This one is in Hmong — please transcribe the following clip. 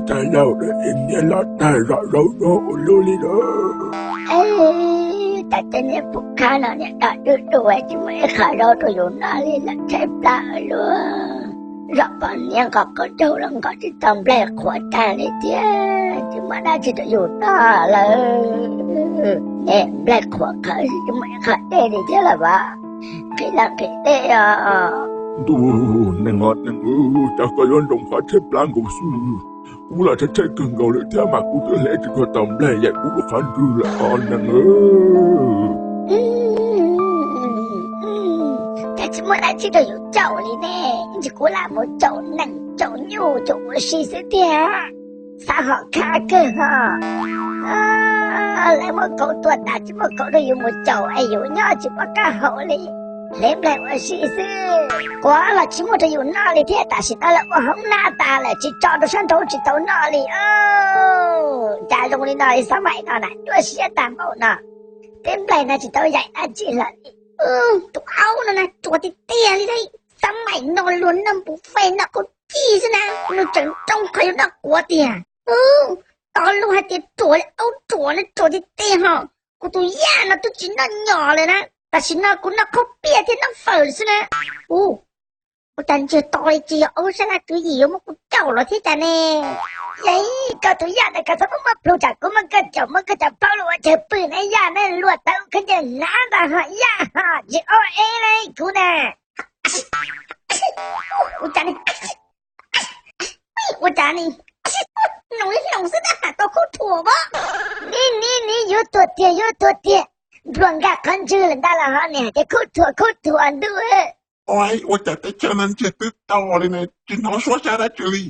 Cas yaum niag los tag zom zaub zog ua luaj li na. Cas tej niag pub khab no niag dog dub dub tsis muaj ib qho zaub rau yus noj li, lam tshaib plab ua luaj. Zom pom niag nqos qaub caug los nqos tsis tau nplaig qhuav tag li thiab, tsis muaj dab tsi rau yus noj lawm. Niag nplaig qhuav qhawv tsis muaj ib qho dej li thiab los as, nqhis laj nqhis dej os. Ntuj, neeg os neeg, cas koj yuav nroo qhov tshaib plab nkaus xwb. Kuv los tshaib tshaib kawg nkaus lawm thiab mas kuv twb hle tsis tau nplaig yaim kuv lub qhov ntswg lawm os neeg. Cas tsis muaj dab tsi rau yus caum li ne, ntsis kuv lam mus caum nees caum nyuj caum ua si xwb tiag. Xav hom khab kawg ho. Lawv muab kauv tua tas tsis muaj kauv rau yus mus caum es yus nyob tsis muaj qab hau li, hle nplaig ua si xwb. Quav los tsis muaj rau yus noj li thiab, tam sim no lawv ua hoob nab tas lawm tsis tso rau sab nraud tsis tau noj li. Cas zoo li no li xab maim no na, nyuaj siab tag npaum no. Tej nplaig no tsis tau yaim dab tsi lawm li. Tus aub no na ruam tiag tiag li, xab maim no luag noj npu fej noj qau cij xwb na, nws tseem nroo qhov yuav noj quav tiag. Tau luag hais tias ruam li aub ruam na, ruam tiag tiag ho. Kuv tus yaj no twb tsis noj nyom lawm na, tam sim no kuv noj qhaub piaj thiab noj fawm xwb na. Ua cas ntsiag to li, tsis yog aub sab laj tswv yim yuav muab kuv caum los thiab cas ne? Yog koj tus yaj ntawd koj txhob muab muab plhu tsam kuv muab koj caum muab koj cov plaub los ua cawg pwg na yaj, nej luag tawv khaub ncaws hnav ntag ho yaj ho, tsis ob eb li kuv na. Ua cas ni, ua cas ni, noog li noog xwb tab ham tau khaub thuas pob. Ni ni ni, yuav tuag tiag yuav tuag tiag, npluag nkag qhov ntswg lawm ntag los ho niam hais tias khaub thuas khaub thuas ntuj. Ua cas teb chaws no ntsiag twb to li ne, tsis hnov suab sab dab tsi li.